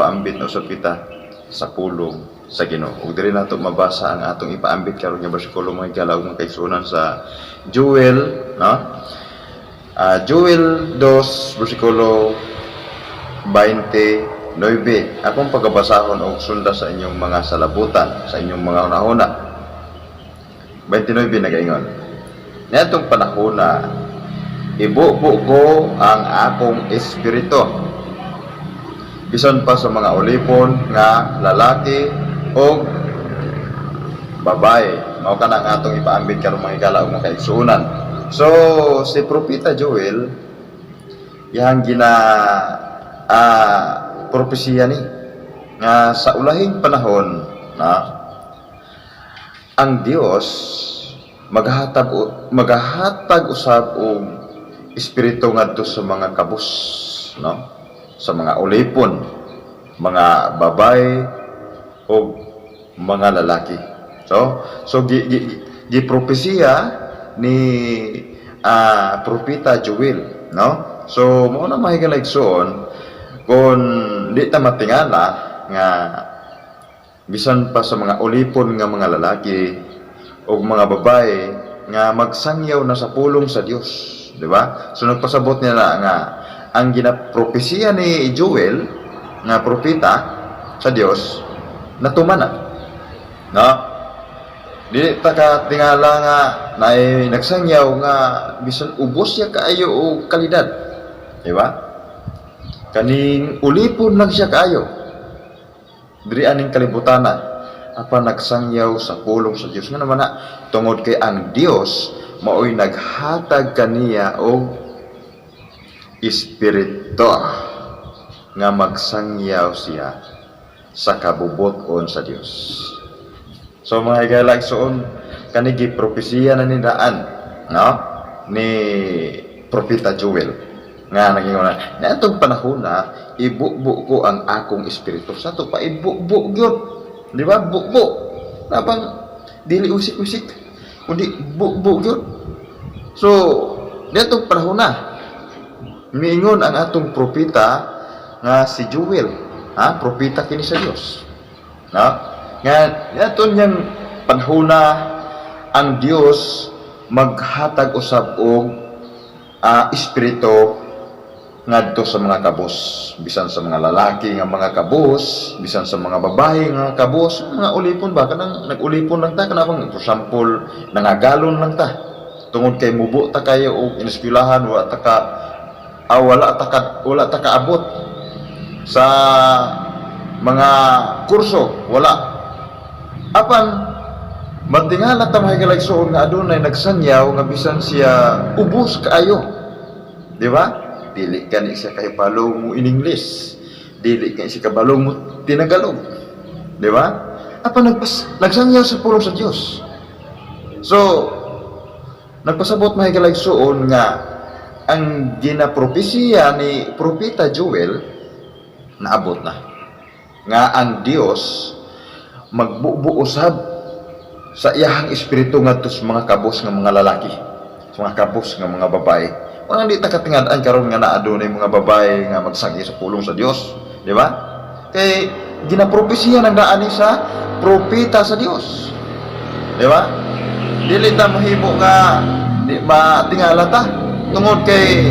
Magpaambit na usab kita sa pulong sa Ginoo. Ug diri nato mabasa ang atong ipaambit karon nga bersikulo, mga higala ug mga kaigsuonan, sa Joel, no? Joel 2 bersikulo 29. Akong pagabasahon og sunda sa inyong mga salabutan, sa inyong mga hunahuna. 29 nagaingon: "Niadtong panahona, ibubo ko ang akong espiritu bisan pa sa mga ulipon nga lalaki o babae." Mao kana ang atong ipaambit karon, mga higala ug mga kaigsuonan. So si Propeta Joel, iyang gina propesiya ni nga sa ulahing panahon na ang Dios magahatag usab og espiritu ngadto sa mga kabus, no, sa mga ulipon, mga babae o mga lalaki. So gi propesiya ni Propeta Joel, no? So mao na, mga higala igsoon, kung di ta matingala nga bisan pa sa mga ulipon nga mga lalaki o mga babae nga magsangyaw na sa pulong sa Dios, di ba? So nagpasabot niya na nga ang ginapropesiya ni Joel nga propeta sa Dios natuman na. No? Dili ta ka tingala nga naay nagsangyaw nga bisan ubos siya kaayo og kalidad. Di ba? Kaning ulipon lang siya kaayo diri aning kalibutana, apan nagsangyaw sa pulong sa Dios. Nga naman na tungod kay ang Dios maoy naghatag kaniya og espiritu nga magsangyaw siya sa kabubut-on sa Dios. So mga higala igsoon, kani gipropesiya na nindaan, no, ni Propeta Joel nga nagingon na niadtong panahon na ibubo ko ang akong espiritu. Sa ato pa ibubo gyud, di ba? Bubo napang dili usik-usik kundi bubo gyud. So niadtong panahon na miingon ang atong propeta nga si Joel, ha, propeta kini sa Dios, no, nga niadto niyang panahona ang Dios maghatag usab og espiritu ngadto sa mga kabos, bisan sa mga lalaki nga mga kabos, bisan sa mga babae nga kabos, mga ulipon ba, kanang nag-ulipon lang ta, kanang for example nangagalon lang ta tungod kay mubo ta kayo og ineskwelahan, wala ta kaabot sa mga kurso, wala. Apan matingala ta, mga higala igsoon, nga adunay nagsangyaw nga bisan siya ubos kaayo, di ba, dili kani siya kabalo mo in English, dili kani siya kabalo mo tinagalog, di ba, apan nagsangyaw sa pulong sa Dios. So nagpasabot, mga higala igsoon, nga ang ginapropesiya ni Propeta Joel naabot na nga ang Dios magbubo usab sa iyahang espiritu ngadto sa mga kabos nga mga lalaki, sa mga kabos nga mga babae. Wala, di ta katingad-an karon nga naa dunay mga babae nga magsangyaw sa pulong sa Dios, di ba? Kay ginapropesiya ng daan ni sa propeta sa Dios. Di ba? Dili ta mahimo nga di matingala ta tungod kay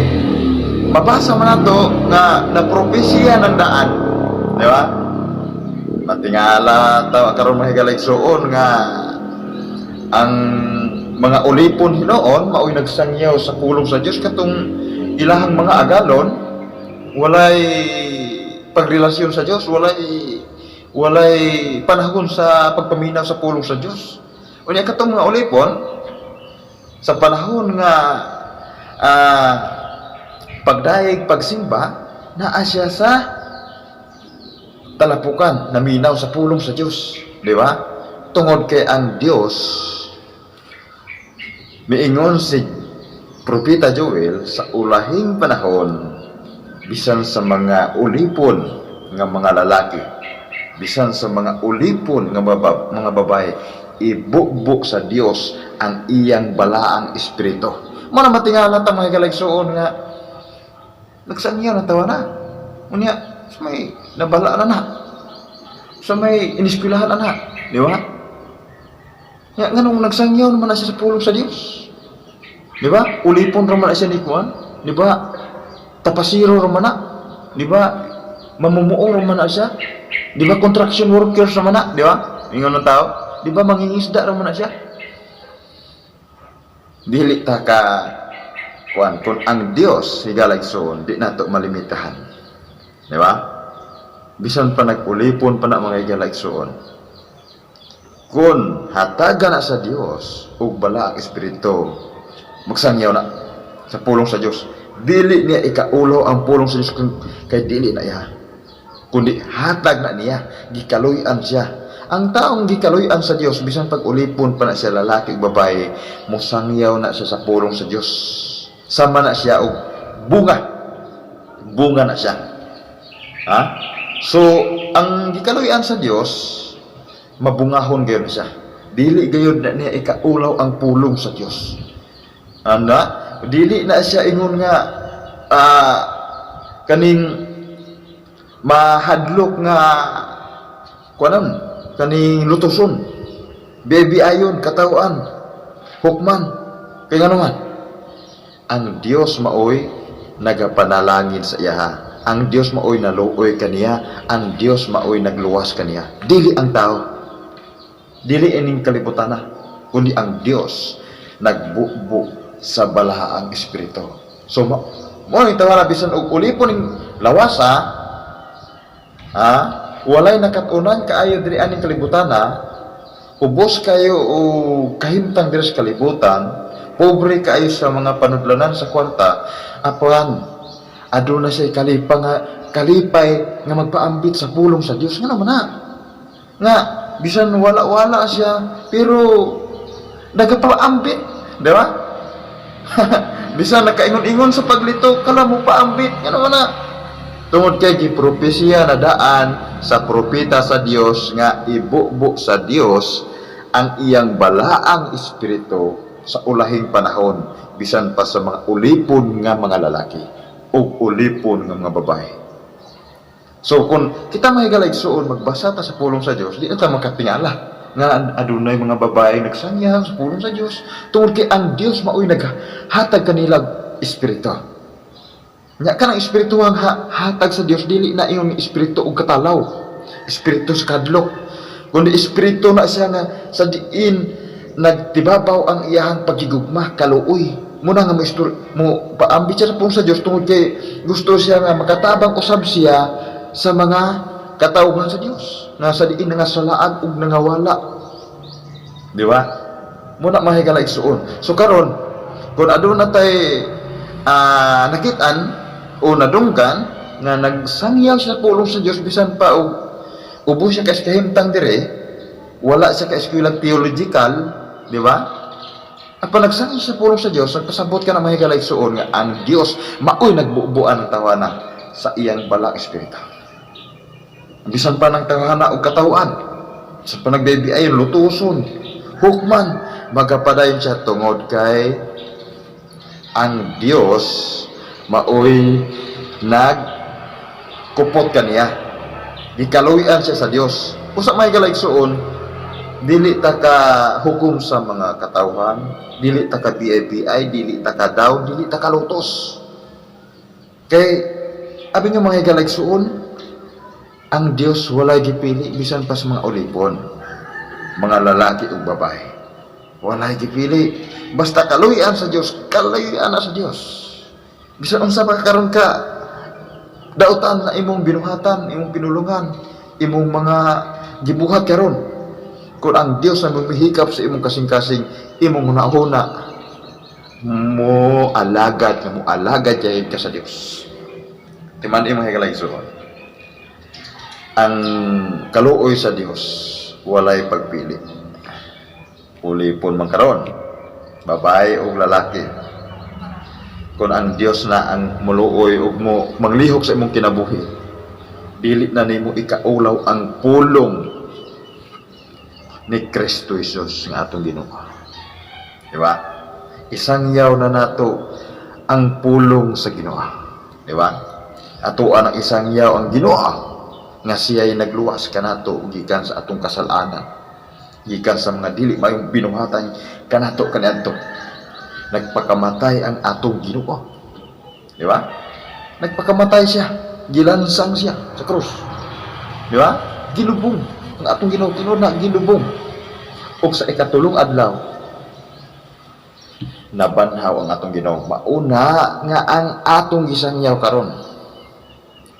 mabasa man nato nga na propesiya ng daan. Di ba? Matingala ta karon, mga higala igsoon, nga ang mga ulipon hinuon maoy nagsangyaw sa pulong sa Dios, katong ilahang mga agalon walay pagrelasyon sa Dios, walay panahon sa pagpaminaw sa pulong sa Dios. Unya katong mga ulipon sa panahon nga pagdayeg, pagsimba, naa siya sa talapukan, naminaw sa pulong sa Dios, di ba? Tungod kay ang Dios, miingon si Propeta Joel, sa ulahing panahon bisan sa mga ulipon nga mga lalaki, bisan sa mga ulipon nga mga babae, ibubo sa Dios ang iyang balaang espiritu. Mao na matingala ta, mga higala igsoon, nga nagsangyaw na tawa na. Unya may Nabala na na. Sa may iniskwelahan na, di ba? Ya, nganong nagsangyaw naman na siya sa pulong sa Dios? Di ba? Ulipon ra man na siya ni Juan. Di ba? Tapasiro ra man na. Di ba? Mamumuo ra man na siya. Di ba construction workers ra man na? Di ba? Ingon ng tao. Di ba mangingisda ra man na siya? Dili ta ka kuan kung ang Dios, higala igsoon, di nato malimitahan. Di ba? Bisan pa nag-ulipon pa na, mga higala igsoon. Kung hatagan na sa Dios ug balaang espiritu, magsangyaw na sa pulong sa Dios. Dili niya ikaulaw ang pulong sa Dios kung kay dili na iya. Kundi hatag na niya, gikaluy-an siya. Ang taong gikaluy-an sa Dios, bisan pag ulipon pa na siya, lalaki ug babae, mosangyaw na siya sa pulong sa Dios. Sama na siya og bunga. Bunga na siya. Ha? So, ang gikaluy-an sa Dios, mabungahon gayon siya. Dili gayud na niya ikaulaw ang pulong sa Dios. Anda, dili na siya ingon nga kaning mahadlok nga kuanon kaning lutuson. Baby ayon katawhan. Hukman kay ngano man ang Dios maoy nagapanalangin sa iyaha. Ang Dios maoy naluoy kaniya, ang Dios maoy nagluwas kaniya. Dili ang tao. Dili ining kalibutan na, kundi ang Dios nagbubo sa balaang espiritu. So mo ni tawara bisan og ulipon ning lawasa, ha, walay nakat-unan kaayo diri aning kalibutan na, ubos kayo o kahimtang diri sa kalibutan, pobre kaayo sa mga panudlanan sa kwarta, apan aduna siya kalipay nga kalipay nga magpaambit sa pulong sa Dios. Nga naman na nga bisan wala-wala siya pero nagapaambit, di ba? Bisan nakaingon-ingon sa paglito, kala mo paambit. Nga naman na tungod kay gipropesiya na daan sa propeta sa Dios nga ibubo sa Dios ang iyang balaang espiritu sa ulahing panahon bisan pa sa mga ulipon nga mga lalaki o ulipon nga mga babae. So kung kita, mga higala igsuon, magbasa ta sa pulong sa Dios, di na ta makatingala nga adunay mga babae nagsangyaw sa pulong sa Dios tungod kay ang Dios maoy naghatag kanila espiritu. Nya kanang espiritu ang hatag sa Dios, dili na ingon espiritu og katalaw, espiritu sa kadlok, kundi espiritu na siya nga sa diin nagtibabaw ang iyahang pagigugma, kaluoy. Muna nga mo paambit siya sa pulong sa Dios tungod kay gusto siya nga makatabang usab siya sa mga katawhan sa Dios nga sa diin nga salaag ug nangawala. Di ba? Muna, mga higala igsuon. So karon, kung aduna tay nakitaan o nadunggan nga nagsangyaw sa pulong sa Dios bisan pa og ubos siya ka kahimtang dire, wala siya ka eskwelang theological, di ba? Apan nagsangyaw sa pulong sa Dios, nagpasabot ka na, mga higala igsuon, nga ang Dios maoy nagbubuan ng tawana sa iyang balaang espiritu. Bisan pa ng tawhana og katawhan, sa panagbaby ay lutuson, hukman, magapadayon siya tungod kay ang Dios maoy nag kupot kaniya. Gikaluy-an siya sa Dios. Usa, mga higala igsuon, dili ta ka hukom sa mga katawhan, dili ta ka BIBI, dili ta ka down, dili ta ka lutos. Kay abi nyo, mga higala igsuon, ang Dios walay gipili bisan pa sa mga ulipon, mga lalaki ug babae. Walay gipili. Basta kaluy-an sa Dios, kaluy-an na sa Dios. Bisan unsa pa karon ka dautan na imong binuhatan, imong pinulungan, imong mga gibuhat karon. Kung ang Dios ang mamihikap sa imong kasing-kasing, imong hunahuna, mo alagad nga mo alagad jayud ka sa Dios. Timan imong higala igsuon. Ang kaluoy sa Dios walay pagpili. Ulipon man karon, babae o lalaki. Kung ang Dios na ang muluoy ug mo manglihok sa imong kinabuhi, dili na nimo ikaulaw ang pulong ni Kristo Jesus nga atong Ginoo. Di ba? Isangyaw na nato ang pulong sa Ginoo. Di ba? Atoa ang isangyaw ang Ginoo. Nga siya'y nagluwas kanato gikan sa atong kasalanan. Gikan sa mga dili mayong binuhatan kanato kaniadto. Nagpakamatay ang atong Ginoo. Di ba? Nagpakamatay siya. Gilansang siya sa krus. Di ba? Gilubong. Ang atong Ginoo, tinuod na gilubong. Ug sa ikatulong adlaw, nabanhaw ang atong Ginoo. Mauna nga ang atong gisangyaw karon,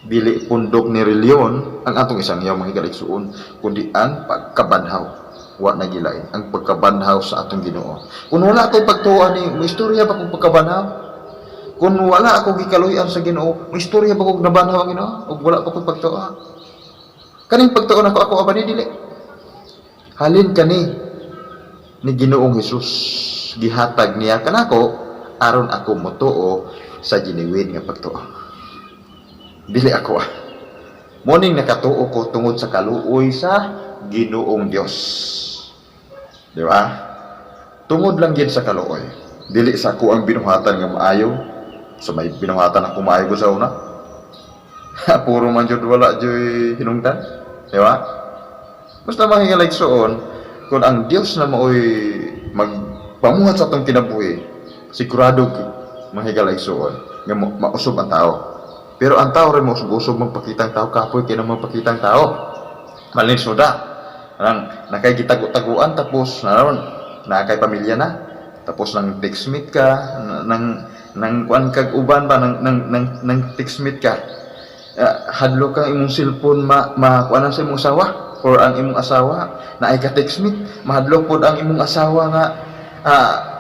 dili pundok ni reliyon ang atong isangyaw, mga higalaigsuon, kundi ang pagkabanhaw. Wa na gilain ang pagkabanhaw sa atong Ginoo. Kung wala ko'y pagtuo ani, mo istorya ba kung pagkabanhaw? Kung wala ako gikaluy-an sa Ginoo, mo istorya ba kung nabanhaw ang Ginoo? Ug wala pa ko'y pagtuo. Kaning pagtuo nako, ako aba ni dili. Halin kani ni Ginoong Hesus, gihatag niya kanako aron ako motuo sa genuine nga pagtuo. Dili ako ah. Morning nakatuo ko tungod sa kaluoy sa Ginoong Dios. Di ba? Tungod lang gid sa kaluoy. Dili sa ako ang binuhatan nga maayo. Sa may binuhatan ako maayo ko sa una. Puro man jud wala juy hinungdan. Di ba? Basta, mga higalaigsuon, kung ang Dios na maoy magpamuhat sa atong kinabuhi, sigurado mga higalaigsuon, nga mausog ang tao. Pero ang tao rin mausog-usog magpakitang tao, kapoy kay na magpakitang tao. Malinsuda. Nang nakay gitago-taguan, tapos naron nakay pamilya na. Tapos nang textmate ka, nang nang kuan kag uban ba nang textmate ka. Hadlo kang imong cellphone ma makuanan sa imong asawa or ang imong asawa na ay ka textmate, mahadlok pod ang imong asawa nga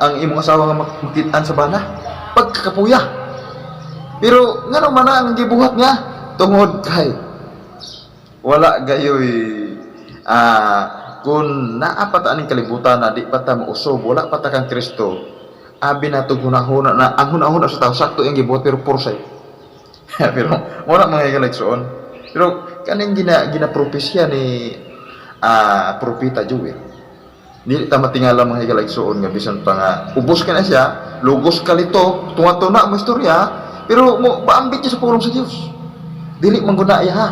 ang imong asawa nga makit-an sa bana pagkakapuya. Pero ngano man na ang gibuhat niya? Tungod kay wala gayoy kung naa pa ta aning kalibutan na di pa ta mausob, wala pa ta kang Kristo, abi na tog hunahuna na ang hunahuna sa tao sakto yung gibuhat, pero pursay. Pero wala, mga higalaigsuon. Pero kaning gina gina-propesya ni propeta Joel, dili ta matingala, mga higalaigsuon, nga bisan pa nga ubos ka na siya, lugos kalito, tunga-tuna mo istorya, pero mo paambit siya sa pulong sa Dios. Dili man guna iya ha,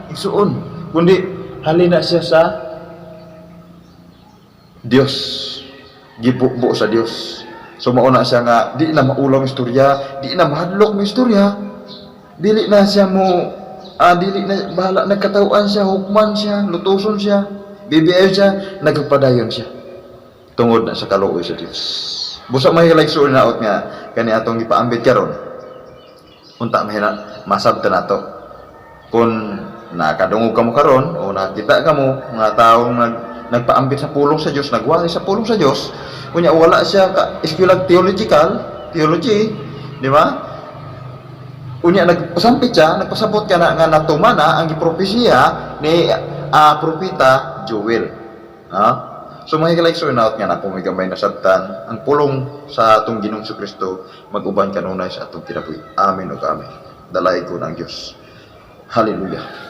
igsuon, kundi halin na siya sa Dios, gibubo sa Dios. So mao na siya nga di na maulaw ang istorya, di na mahadlok mo istorya, dili na siya mo dili na bahala nagkatawaan siya, hukman siya, lutuson siya, bibiay siya, nagpadayon siya tungod na sa kaluoy sa Dios. Busa, mga higalaigsuon, naot nga kani atong gipaambit karon, unta mahina masabtan nato kung nakadungog kamo karon o nakita kamo mga taong nagpaambit sa pulong sa Dios, nagwali sa pulong sa Dios, kunya wala siya ka eskwela theological theology, di ba? Unya nagpasampit siya, nagpasabot ka na nga natuman na ang gipropesiya ni propeta Joel. Ha? So mga higalaigsuon, naot nga na may gamay nasabtan ang pulong sa atong Ginoong Kristo mag-uban kanunay sa atong kinabuhi. Amen ug amen. Dalaygon ang Dios. Hallelujah.